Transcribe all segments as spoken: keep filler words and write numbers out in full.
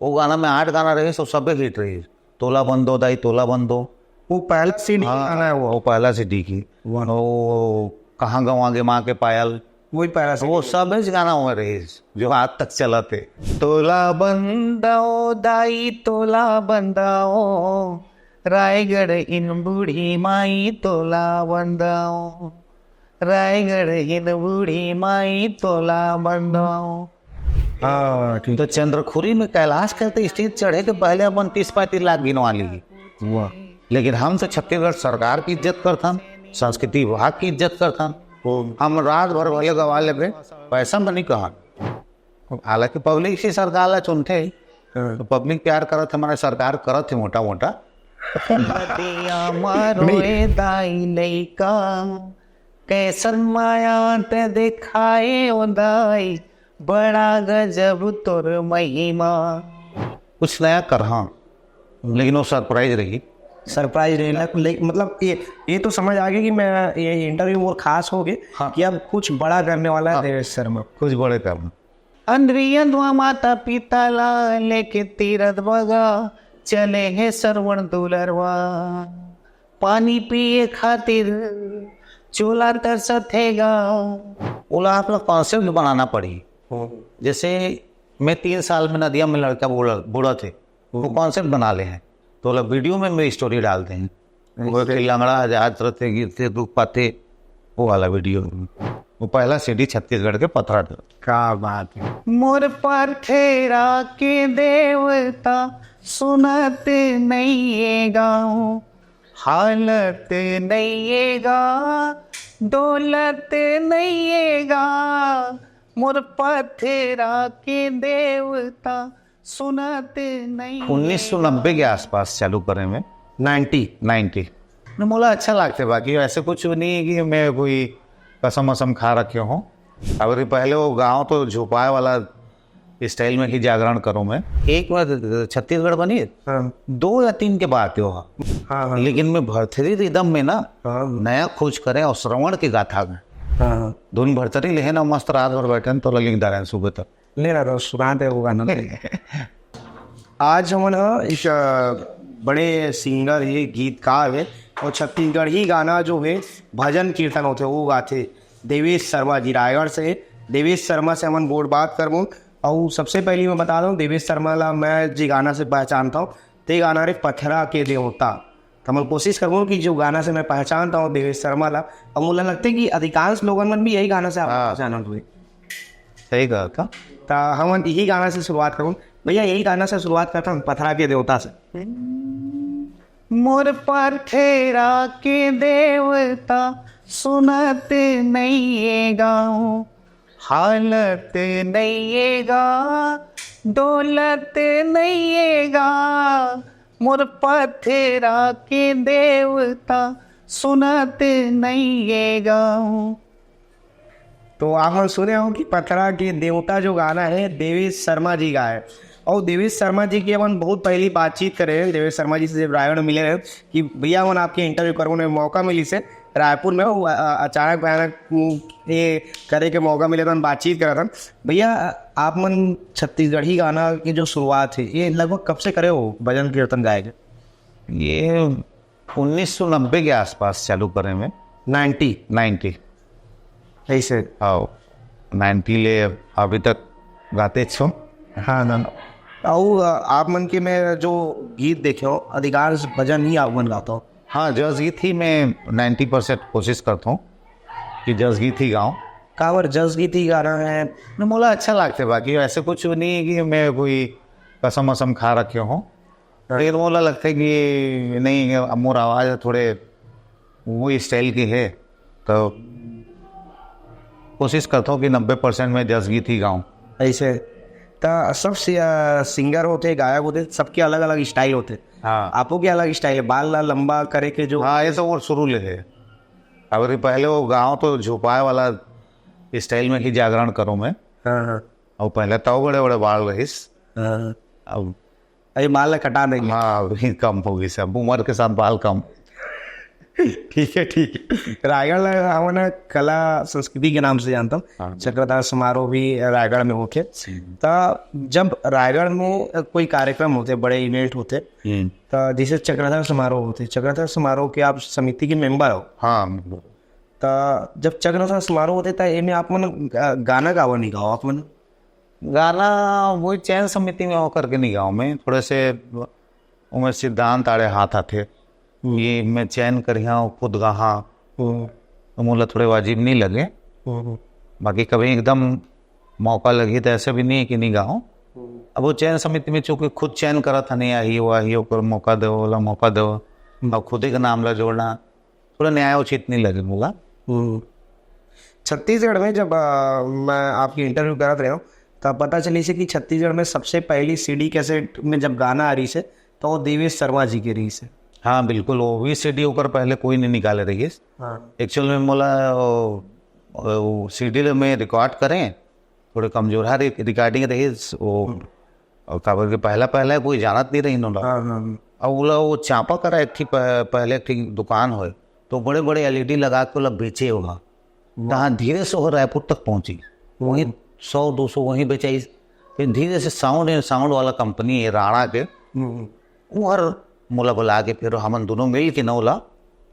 वो गाना में आठ गाना रहिस, वो सबे हिट रहिस। तोला बंदो दाई, तोला बंदो। वो पहला सीडी हाँ, गाना है वो। वो पहला सीडी की। वाह। वो कहाँ गवा गे माँ के पायल, वही पहला सीडी। वो सब गाना हुआ रहिस जो आज तक चलत हे। तोला बंदाओ दाई, तोला बंदाओ, रायगढ़ इन बूढ़ी माई तोला बंदाओ, रायगढ़ इन बूढ़ी माई तोला बंदाओ। हाँ, ठीक। तो चंद्रखुरी में कैलाश खेर तो स्टेज चढ़े के पहले अपन तीस पैंतीस लाख गिनवा ली। वाह। लेकिन हम तो छत्तीसगढ़ सरकार की इज्जत करथन, संस्कृति विभाग की इज्जत करथन। हम रात भर भले गवा लेबे, पैसा में नहीं कहन। हालांकि पब्लिक ही सरकार ला चुनथे, हाँ। तो पब्लिक प्यार करत हे, हमर सरकार करत हे मोटा मोटा। नदिया मारो ए दाई लइका, कैसन माया ते दिखाए ओ दाई, बड़ा गजब तोर महिमा। कुछ नया करहा, लेकिन वो सरप्राइज रही। सरप्राइज रहना, ले, मतलब ये ये तो समझ आ गया कि मैं ये इंटरव्यू मोर खास हो गए हाँ। कि अब कुछ बड़ा करने वाला है हाँ। देवेश शर्मा। कुछ बड़े करना। अंद्रियन माता पिता ला लेके तीरथ बगा चले हे श्रवण दुलरवा, पानी पिए खातिर चोला तरसत हे गा। ओला आप लोग कॉन्सेप्ट बनाना पड़ी। जैसे मैं तीन साल में नदिया में लड़का बूढ़ा बूढ़ा थे, वो कॉन्सेप्ट बना ले हैं, तो ओला वीडियो में मेरी स्टोरी डालते हैं। वो कि लंगड़ा आजाद रहते, गिरते दुख पाते, वो वाला वीडियो। वो पहला सीडी छत्तीसगढ़ के पथरा। क्या बात है। मोर पथरा के देवता सुनत नइये गाँव, हालत नइये गा, दौलत नइये गा। मोर पथरा के देवता सुनत नहीं। उन्नीस सौ नब्बे के आसपास चालू करे में। नाइन्टी। नाइन्टी। न, मोला अच्छा लागथे, बाकी ऐसे कुछ नहीं है कि मैं कोई कसम वसम खा रखे हूँ। अब पहले वो गांव तो झुपाए वाला स्टाइल में ही जागरण करूँ मैं। एक बार छत्तीसगढ़ बनी, हाँ। दो या तीन के बात हो, हाँ, हाँ। लेकिन मैं भरथरी रिदम में ना हाँ। नया खोज करें और श्रवण की गाथा में हाँ, हाँ। धुन भरथरी लेहे ना, मस्त रात भर बैठे तो लिख डाले सुबह तक। ले रहा था, सुना दे वो गाना। आज हमन ह एक, अ, बड़े सिंगर हे, गीतकार हे, और छत्तीसगढ़ी गाना जो हे, भजन कीर्तन होथे, वो गाथे देवेश शर्मा जी रायगढ़ से। देवेश शर्मा से हमन गोठ बात करबो। और सबसे पहली मैं बता दूं, देवेश शर्मा ला मैं जे गाना से पहचानता हूँ, ते गाना रे पथरा के देवता। तो हमन कोशिश करबो कि जो गाना से मैं पहचानता हूँ देवेश शर्मा ला, और मुझे लगता है कि अधिकांश लोगन मन भी यही गाना से आप हाँ। पहचानत हुए। सही कहा था। ता हमन यही गाना से शुरुआत करूँ। भैया, यही गाना से शुरुआत करता हूँ, पथरा के देवता से। मोर पथरा के देवता सुनत नइये गाँव, हालत नइये गा, दौलत नइये गा। मोर पथरा के देवता सुनत नइये गाँव। तो आप मन सुने हो कि पथरा के देवता जो गाना है, देवेश शर्मा जी गाए। और देवेश शर्मा जी की अपन बहुत पहली बातचीत करे हैं, देवेश शर्मा जी से जब रायगढ़ में मिले रहे कि भैया, हमन आपके इंटरव्यू करवाने में मौका मिलिस हे रायपुर में, वो, अ, अचानक भयानक, उम, ये करे के मौका मिले, तो हम बातचीत करत हन। भैया, आप मन छत्तीसगढ़ी गाना की जो शुरुआत है, ये लगभग कब से करे हो भजन कीर्तन गाए के? ये उन्नीस सौ नब्बे के आसपास चालू करे में। नाइन्टी। नाइन्टी। ऐसे। हाँ, नाइन्टी ले अभी तक गाते छो। हाँ ना। और, अ, आप मन के मैं जो गीत देखे हो, अधिकांश भजन ही आप मन गाता हो। हाँ, जस गीत ही मैं नाइन्टी परसेंट कोशिश करता हूँ कि जस गीत ही गाऊँ। काबर जस गीत ही गाना है? न, मोला अच्छा लागथे, बाकी ऐसे कुछ नहीं है कि मैं कोई कसम वसम खा रखे हूँ। लेकिन मोला लगथे कि नहीं, अब मोर आवाज थोड़े वो स्टाइल की है, तो कोशिश करता हूँ कि नब्बे परसेंट मैं जस गीत ही गाऊँ। ऐसे। त सब सि-, अ, सिंगर होते, गायक होते, सबके अलग अलग स्टाइल होते। हाँ। आपो के अलग स्टाइल है, बाल ला लंबा करे के जो हाँ, ये तो वो शुरू ले है। अब पहले वो गाँव तो झुपाए वाला स्टाइल में ही जागरण करूँ मैं। हाँ, हाँ, और पहले तो बड़े बड़े बाल रहिस। हाँ। अब अरे, बाल ला कटा देंगे। हाँ, अभी कम हो गई सब, उम्र के साथ बाल कम। ठीक है, ठीक है। रायगढ़ ला हमन कला संस्कृति के नाम से जानथन। हाँ। चक्रधर समारोह भी रायगढ़ में होथे। त जब रायगढ़ में कोई कार्यक्रम होथे, बड़े इवेंट होथे, हम्म। त जैसे चक्रधर समारोह होथे, चक्रधर समारोह के आप समिति के मेंबर हो, हाँ, त जब चक्रधर समारोह होथे त एमे आप मन गा-, गाना गावा नहीं गाओ आप मन? गाना वही चयन समिति में होकर के नहीं गाँव में थोड़े से उमें सिद्धांत आड़े हाथ आथे। ये मैं चयन करिहा, खुद गाहा, तो मोला थोड़े वाजिब नहीं लगे। बाकी कभी एकदम मौका लगी तो ऐसे भी नहीं है कि नहीं गाऊँ। अब वो चयन समिति में चूंकि खुद चयन करत हन, आही वो आही, ओकर मौका दो, ओला मौका दो, और खुद ही के नाम ला जोड़ना थोड़ा न्याय उचित नहीं लगे मोला। छत्तीसगढ़ में जब अ, मैं आपकी इंटरव्यू करत रहे हूँ, तब पता चली से कि छत्तीसगढ़ में सबसे पहली सीडी कैसेट में जब गाना आ रही से, तो वो देवेश शर्मा जी के रही से। हाँ, बिल्कुल, वो भी सीडी ओकर पहले कोई नहीं निकाले रही। हाँ। एक्चुअल में मोला वो, वो सीडी ले में रिकॉर्ड करें, थोड़े कमजोरहा रि-, रिकॉर्डिंग रही वो, और काबर के पहला पहला कोई जानत नहीं रही नोला। हाँ, हाँ। और ओला वो चांपा करा एक ठी प-, पहले एक ठी दुकान होय, तो बड़े बड़े एलईडी लगा के ओला बेचे ओला। तहाँ धीरे से वो रायपुर तक पहुंची, वहीं सौ दो सौ वहीं बेचाई। फिर धीरे से साउंड है, साउंड वाला कंपनी है राणा के, हम्म। वो हर मोला बुला के फिर हमन दोनों मिल के नौला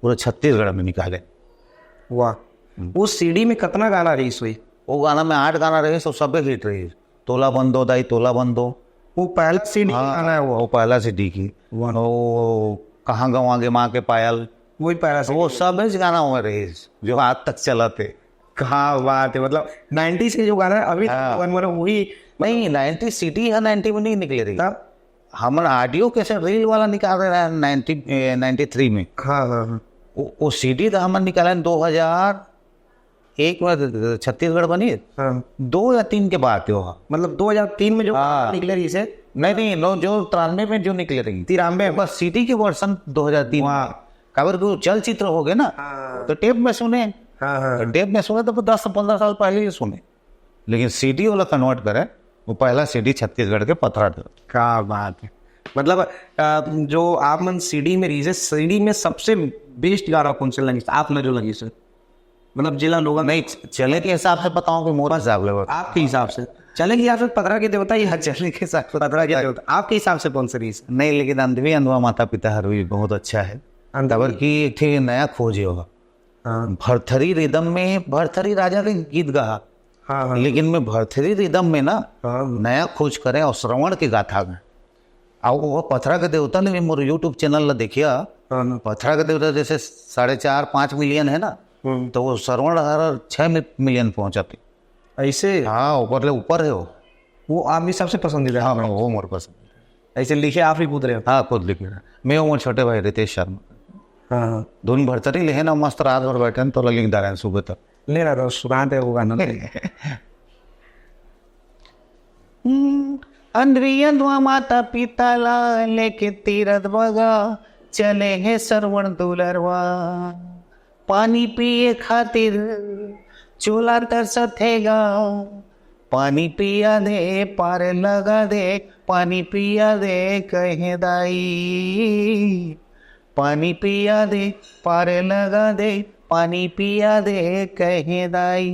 पूरे छत्तीसगढ़ में निकाले। वाह। उस सीडी में कितना गाना रही सोई? वो गाना में आठ गाना रहे, सब सबे हिट रही। तोला बंदो दाई, तोला बंदो। वो पहला सीडी हाँ, गाना है वो। वो पहला सीडी की। वाह। वो कहाँ गवा गे माँ के पायल, वही पहला सीडी। वो सब गाना हुआ रहे जो आज तक चलत है। क्या बात है, मतलब नाइंटीज़ के जो गाना है अभी हाँ। वन वन वही। नहीं, नाइंटी सीडी है, नाइंटी में नहीं निकले रही। तब हमर ऑडियो कैसे रील वाला निकाल रहे हैं नाइंटी, नाइंटी थ्री में। हाँ, हाँ, हाँ। वो, वो सीडी तो हमन निकाले दो हजार एक में छत्तीसगढ़ बनी, हाँ। दो या तीन के बात हो। मतलब दो हज़ार तीन में जो हाँ। निकले रही से। नहीं, नहीं, नो, जो तिरानवे में जो निकले रही, तिरानवे में। बस सीडी के वर्जन दो हजार तीन। वाह। काबर के वो चलचित्र हो गए ना, हाँ। तो टेप में सुने। हाँ, हाँ। तो टेप में सुने तो दस से पन्द्रह साल पहले ही सुने, लेकिन सीडी वाला कन्वर्ट करे, वो पहला सीडी छत्तीसगढ़ के पथरा था। क्या बात है। मतलब अ, जो आप मन सीडी में रही से, सीडी में सबसे बेस्ट गाना कौन से लगी आप में जो लगी से? मतलब जिला लोग नहीं, चले के हिसाब से बताऊं कि मोर हिसाब ले बता। आपके हिसाब से चले कि या फिर पथरा के देवता या चले के हिसाब से पथरा के देवता आपके हिसाब से कौन से रही से? नहीं, लेकिन अंधवी अंधवा माता पिता हर भी बहुत अच्छा है। अंधवी। काबर की एक ठे नया खोज होगा। हाँ। भरथरी रिदम में भरथरी राजा के गीत गा, हाँ, हाँ। लेकिन मैं भरथरी रिदम में ना हाँ। नया खोज करे और श्रवण के गाथा गा। और वो पथरा के देवता ने भी मोर यूट्यूब चैनल ला देखिया। हाँ, हाँ। पथरा के देवता जैसे साढ़े चार पाँच मिलियन है ना, हम्म। तो वो श्रवण हर छः मिलियन पहुंचाते। ऐसे हाँ, ऊपर ले ऊपर है वो। वो आप हिसाब से पसंदीदा है? हाँ, वो मोर पसंद। ऐसे लिखे आप ही कूद रहे हो? हाँ, खुद लिख रहा। मैं वो मोर छोटे भाई रितेश शर्मा। हाँ, हाँ। धुन भरतरी ले है ना, मस्त रात भर बैठे हैं, तो लिख डाले हैं सुबह तक। ले रहा, सुना दे वो गाना। हम्म, अंधवी अंधवा माता पिता ला लेके तीरथ बगा चले हे श्रवण दुलरवा। पानी पिए खातिर चोला तरसत हे गा। पानी पिया दे, पार लगा दे, पानी पिया दे, कहे दाई। पानी पिया दे, पार लगा दे, पानी पिया दे, कहे दाई।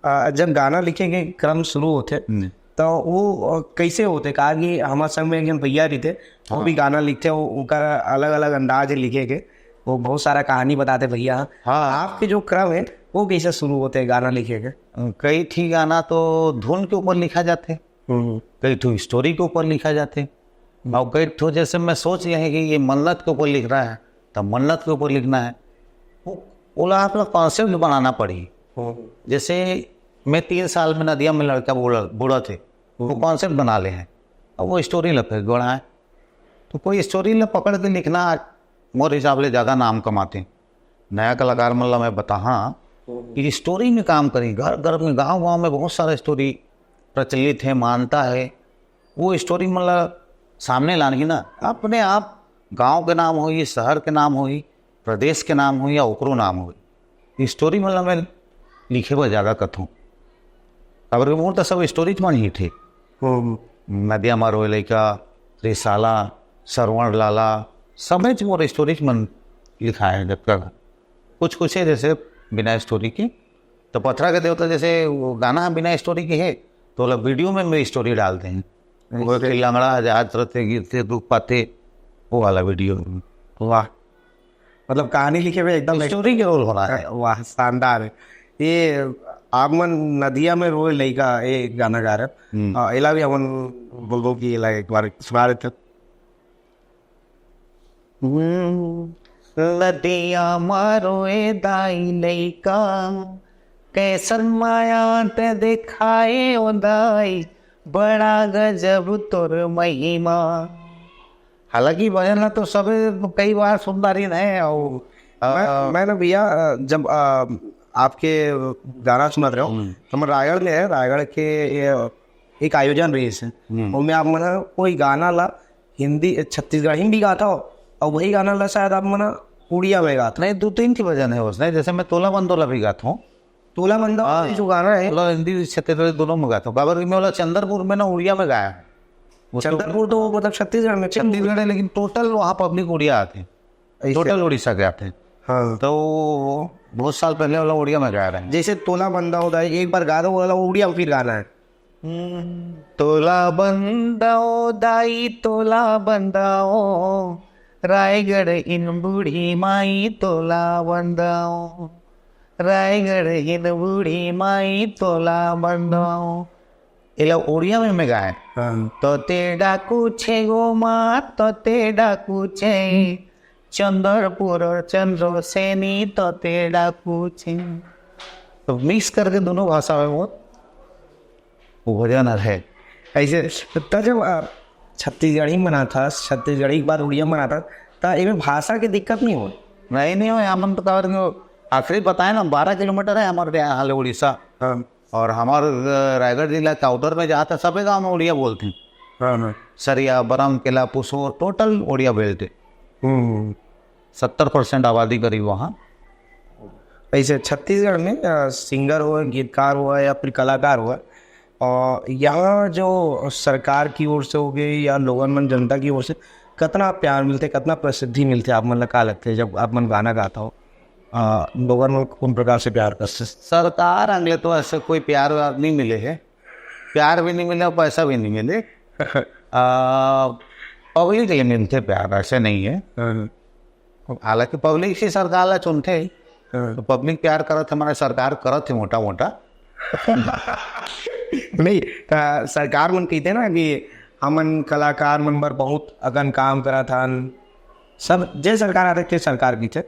आ, जब गाना लिखे के क्रम शुरू होते, हम्म। तो वो अ, कैसे होते? कहा कि हमारे संग में एक जन भैया रहिथे, वो हाँ। भी गाना लिखते, वो उनका अलग अलग अंदाज है लिखे के, वो बहुत सारा कहानी बताते भैया। हाँ। आपके जो क्रम है, वो कैसे शुरू होते हैं गाना लिखे के? कई ठी गाना तो धुन के ऊपर लिखा जाते, हम्म। कई ठो स्टोरी के ऊपर लिखा जाते, और कई ठो जैसे मैं सोच रहे हैं कि ये मन्नत के ऊपर लिख रहा है, तो मन्नत के ऊपर लिखना है। वो ओला आप लोग कॉन्सेप्ट बनाना पड़ी। हम्म। जैसे मैं तीन साल में नदिया में लड़का बूढ़ा बूढ़ा थे, वो कॉन्सेप्ट बना ले हैं, अब वो स्टोरी ला फिर गढ़ाए। तो कोई स्टोरी ला पकड़ के लिखना मोर हिसाब ले ज़्यादा नाम कमाते। नया कलाकार मन ला मैं बताहा कि स्टोरी में काम करी। घर घर में, गांव गांव में बहुत सारा स्टोरी प्रचलित है, मान्यता है। वो स्टोरी मन ला सामने लानही ना, अपने आप गांव के नाम होही, शहर के नाम होही, प्रदेश के नाम होही या ओकरो नाम होही, स्टोरी मन ला मैं लिखे बर ज़्यादा कथों। काबर के मोर तो सब स्टोरीज मन ही थे। हम्म। नदिया मा रोए लइका, रिसाला, सरवण लाला, सबेच मोर स्टोरीज मन लिखा है जब तक। कुछ कुछ है जैसे बिना स्टोरी के, तो पथरा के देवता जैसे वो गाना बिना स्टोरी के है, तो ओला वीडियो में भी स्टोरी डालते हैं। वो कि लंगड़ा जहाज रथे गिरथे दुख पाथे, वो वाला वीडियो। वाह, मतलब कहानी लिखे में एकदम स्टोरी के रोल हो रहा है। वाह, शानदार है। ये आप मन नदिया में रोए लइका, ये गाना गा रहे हैं। हम्म। आ, एला भी हमन बोलबो कि एला एक बार सुना देते। नदिया मारो ए दाई लइका, कैसन माया ते दिखाए ओ दाई, बड़ा गजब तोर महिमा। हालांकि भजन ला तो सब कई बार सुनता रही है और मैं, मैं ना भैया, अ, जब अ, आपके गाना सुनत रहे हो, तो मैं रायगढ़ में है, रायगढ़ के ये एक आयोजन रहिस है, हम्म। ओमे आप मन कोई गाना ला हिंदी, छत्तीसगढ़ी में भी गाता हो, और वही गाना ला शायद आप मन उड़िया में गाता। नहीं, दो तीन की भजन है उसने, जैसे मैं तोला बंदोला भी गाता हूँ। तोला बंदा हाँ। जो गाना है, मतलब हिंदी क्षेत्र में दोनों में गाता हूँ। काबर कि मैं वाला चंद्रपुर में ना उड़िया में गाया है। वो तो चंद्रपुर तो मतलब छत्तीसगढ़ में। छत्तीसगढ़ है, लेकिन टोटल वहाँ पब्लिक उड़िया आते हैं, ऐसे। टोटल उड़ीसा के आते हैं। हाँ, तो वो बहुत साल पहले वाला उड़िया में गाया है। जैसे तोला बंदा होता है, एक बार गा दो, वो वाला उड़िया में फिर गाना है। तोला बंदाओ दाई तोला बंदाओ, रायगढ़ इन बूढ़ी माई तोला बंदाओ, रायगढ़ इन बूढ़ी माई तोला बंदाओ। इला उड़िया में मैं गाए। हाँ। तो ते डाकू छे गो माँ, तो ते डाकू छे चंद्रपुर और चंद्रसेनी, तो ते डाकू छे। तो मिक्स करके दोनों भाषा में वो वो भजन है। ऐसे तो जब आ, छत्तीसगढ़ी में बना था, छत्तीसगढ़ी के बाद उड़िया में बना था, तो इमे भाषा की दिक्कत नहीं हो? नहीं नहीं हो, हम तो काबर के आखिरी बताए ना, बारह किलोमीटर है हमारे यहाँ हाल उड़ीसा। हाँ। और हमारे अ, रायगढ़ जिला के आउटर में जहाँ तक सभी गाँव में उड़िया बोलते हैं। हाँ, हाँ। सरिया, बरम केला, पुसोर, टोटल उड़िया बेल्ट है। हम्म। सत्तर परसेंट आबादी करीब वहाँ। ऐसे छत्तीसगढ़ में आ, सिंगर हो, गीतकार हो या फिर कलाकार हो, और यहाँ जो सरकार की ओर से हो गई या लोगन मन जनता की ओर से कितना प्यार मिलते, कितना प्रसिद्धि मिलते, आप मन ला का लगते जब आप मन गाना गाता हो? आ, लोगन मन कौन प्रकार से प्यार करते? सरकार अंगले तो ऐसे कोई प्यार व्यार नहीं मिले है, प्यार भी नहीं मिले और पैसा भी नहीं मिले। आ, पब्लिक ले मिलते प्यार, ऐसे नहीं है। हाँ, हालांकि पब्लिक ही सरकार ला चुनते ही, हाँ। तो पब्लिक प्यार करत, हमारा सरकार करत है मोटा मोटा। नहीं, त सरकार मन कहते ना कि हमन कलाकार मन बर बहुत अकन काम करत हन, सब जे सरकार आते ते सरकार कहते।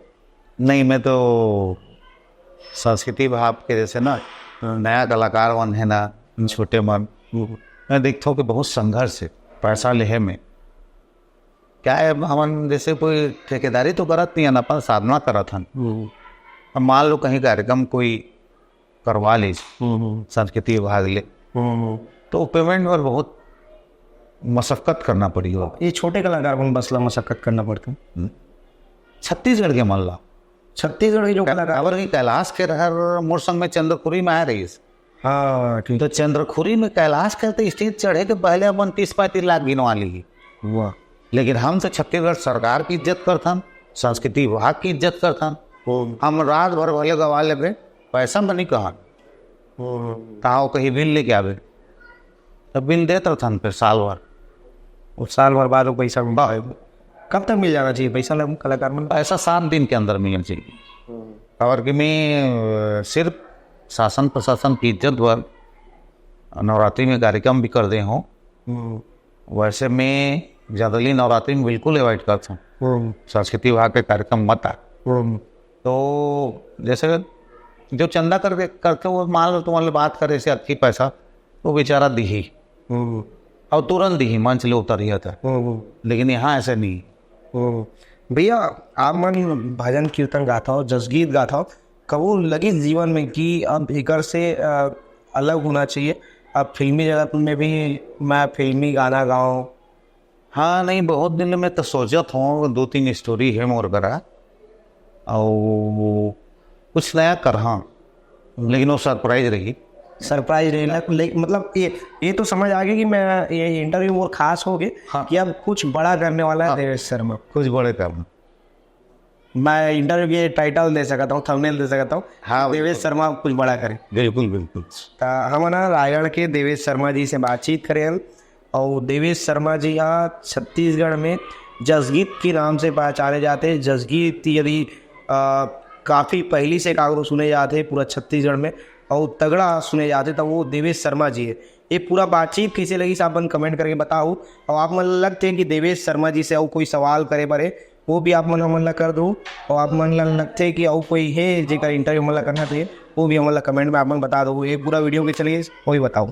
नहीं, मैं तो संस्कृति विभाग के जैसे ना, नया कलाकार मन है ना, छोटे मन, मैं देखता हूँ कि बहुत संघर्ष है पैसा लेहे में। क्या है, हमन जैसे कोई ठेकेदारी तो करत नहीं है ना, अपन साधना करत हन। अब मान लो कहीं कार्यक्रम कोई करवा ली संस्कृति विभाग ले, तो पेमेंट पर बहुत मशक्कत करना पड़ी हो। ये छोटे कलाकार मन बस ला मशक्कत करना पड़ता। छत्तीसगढ़ के मन ला, छत्तीसगढ़ के जो कलाकार, काबर कि कैलाश खेर हर मोर संग में चंद्रपुरी में आए रहिस। हाँ, ठीक। तो चंद्रपुरी में कैलाश खेर तो स्टेज चढ़े के पहले अपन तीस पैंतीस लाख गिनवा ली। वाह। लेकिन हम तो छत्तीसगढ़ सरकार की इज्जत करथन, संस्कृति विभाग की इज्जत करथन। हम रात भर भले गवा लेबे, पैसा में नहीं कहन। कहाँ वो कहीं बिल लेके आवे, तो बिल देत रहथन फिर साल भर। वो साल भर बाद वो पैसा मिलता है। कब तक मिल जाना चाहिए पैसा लग-, कलाकार मन? ऐसा सात दिन के अंदर मिलना चाहिए। और कि मैं अ, सिर्फ शासन प्रशासन की इज्जत बर नवरात्रि में कार्यक्रम भी कर दे हूँ। हम्म। वैसे मैं जनरली नवरात्रि में बिल्कुल अवॉइड करता हूँ, हम्म। संस्कृति विभाग के कार्यक्रम मत आ। हम्म। तो जैसे जो चंदा कर करते वो मान लो तुम्हारे बात करे से अतकी पैसा, वो बेचारा दिही हम्म। और तुरंत दिही, मंच ले उतर गया था। हम्म। लेकिन यहाँ ऐसे नहीं। हम्म। भैया, आप मन भजन कीर्तन गाता हो, जसगीत गाता हो, कबू लगिस जीवन में कि अब एकर से अ, अलग होना चाहिए, अब फिल्मी जगत में भी मैं फिल्मी गाना गाऊं? हाँ, नहीं, बहुत दिन में तो सोचत हूँ, दो तीन स्टोरी है मोर करा, और कुछ नया करहा, लेकिन वो सरप्राइज रही। सरप्राइज रहना, ले-, मतलब ये ये तो समझ आ गया कि मैं ये इंटरव्यू मोर खास हो गए हाँ। कि अब कुछ बड़ा करने वाला है हाँ। देवेश शर्मा। कुछ बड़े करना। मैं इंटरव्यू के टाइटल दे सकता हूँ, थंबनेल दे सकता हूँ। हाँ, देवेश शर्मा कुछ बड़ा करे। बिल्कुल बिल्कुल। त हमन ह रायगढ़ के देवेश शर्मा जी से बातचीत करे हन, और देवेश शर्मा जी ह छत्तीसगढ़ में जसगीत के नाम से पहचाने जाते। जसगीत यदि अ, काफी पहली से कांग्रेस सुने जाते पूरा छत्तीसगढ़ में, और तगड़ा सुने जाते, तो वो देवेश शर्मा जी है। ये पूरा बातचीत कैसे लगी, आप मन कमेंट करके बताओ। और आप मन लगथे कि देवेश शर्मा जी से और कोई सवाल करे बर हे, वो भी आप मन हमन ला कर दो। और आप मन ला लगथे कि और कोई है जेकर इंटरव्यू हमन ला करना चाहिए, वो भी हमन ला कमेंट में आप मन बता दो। ये पूरा वीडियो के चलिए, वो भी बताओ।